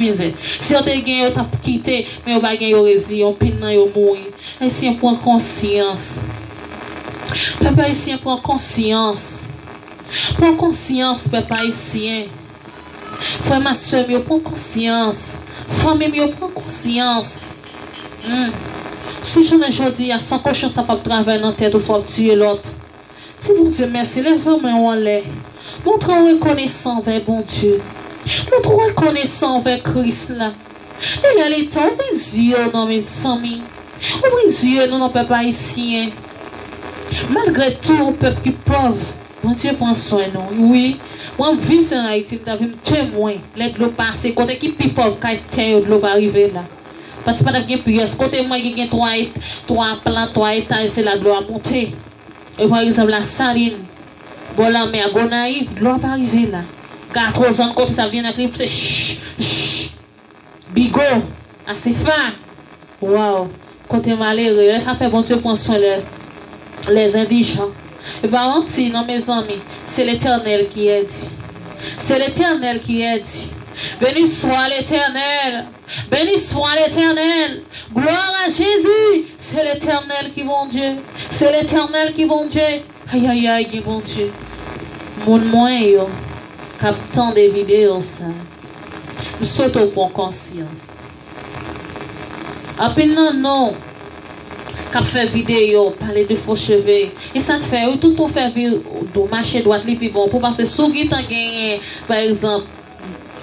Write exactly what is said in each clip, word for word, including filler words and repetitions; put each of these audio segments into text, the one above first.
mizè. Si yo te gen, yo t ap kite, men yo pa gen, yo reziye, anpil nan yo mouri. Ayisyen, pran konsyans. Pèp ayisyen, pran konsyans. Pran konsyans, pèp ayisyen. Frè m ak sè m yo, pran konsyans. Fanmi m yo, pran konsyans. Hmm. Si jounen jodi a, san kochon sa p ap travay nan tèt ou, fò w ap tiye lòt. Di Bondye mèsi, leve men w anlè. Montre w rekonesan anvè Bondye. Montre w rekonesan anvè Kris la. Li lè li tan, ouvri zye w non, mezanmi. Ouvri zye nou non, pèp ayisyen. Malgre tou, yon pèp ki pòv, Bondye pran swen nou. Wi, mwen m viv se an Ayiti, m ta vin temwen. Lè dlo pase, kote ki pi pòv, kay tè yo, dlo pa rive la. Paske pa t ap gen pyès. Kote mwen ki gen twa et-, twa plan, twa etaj, se la dlo a monte. E pa egzanp, Lasalin, bò lanmè a Gonayiv, dlo a pa rive la. Gatwozòn kote sa vin ak li, se ch, ch, Bigo, Asefa. Waw, kote malere. Lè sa fè Bondye pran swen lè, lèzendijan. E pa manti non, mezanmi. Se Letènèl ki èdi. Se Letènèl ki èdi. Béni soit l'Éternel. Béni soit l'Éternel. Gloire à Jésus. Se Letènèl ki Bondye. Se Letènèl ki Bondye. Ayayay, gen Bondye. Moun mwen yo k ap tande videyo sa, m swete w pran konsyans. Anpil nan nou k ap fè videyo, pale de fo cheve. E sa t fè, ou tout ou fè vi-, dou mache dwat, li pi bon pou, paske si w gentan genyen, pa egzanp,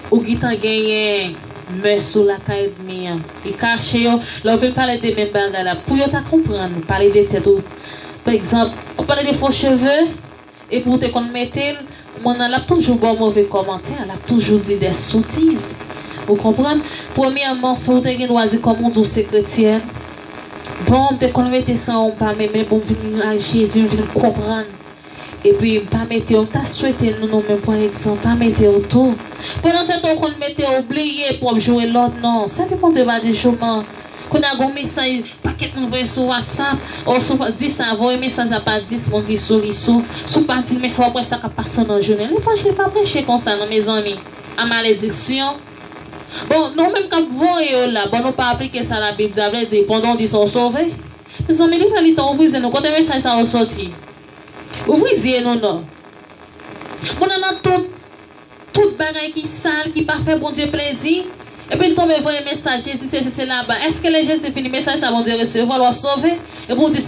ou gentan genyen mès ou lakay ènmi an. Li kache yo, lè w vin pale de menm bagay la, pou yo ta konprann, pale de tèt ou. Pa egzanp, ou pale de fo cheve, epi ou te konn mete l, moun nan l ap toujou ba w move kòmantè, l ap toujou di de sotiz. Ou konprann? Premyèman, si w te gen dwa di kòm ou di w se kretyèn, bon, m te konn mete san w, m pa menm, men bon, m vin ak Jezi, m vin konprann. Epi m pa mete w, m ta swete nou, nou menm, pa egzanp, pa mete w tou. Pandan se tan w konn mete w, bliye pou w ap joure lòt, non. Sèvi Bondye pa di jouman. Kounye a gon mesaj, pakèt moun voye sou WhatsApp, o sou dis a, voye mesaj la pa dis moun, di sou li sou. Si w pa di l, men sa w ap wè sa k ap pase w nan jounen. Levanjil pa preche konsa, non, mezanmi. A malediksyon. Bon, nou menm k ap voye yo la, bon, nou pa aplike sa Labib di, a vle di, pandan w di sa, w sove. Mezanmi, li fè li tan ouvri zye nou. Kote mesaj sa yo soti? Ouvri zye nou non. Moun nan nan tout, tout bagay ki sal, ki pa fè Bondye plezi. Epi l tonbe voye mesaj, Jezi sesi, sela. Èske lè Jezi vini, mesaj sa Bondye resevwa l, w ap sove? Epi w di, si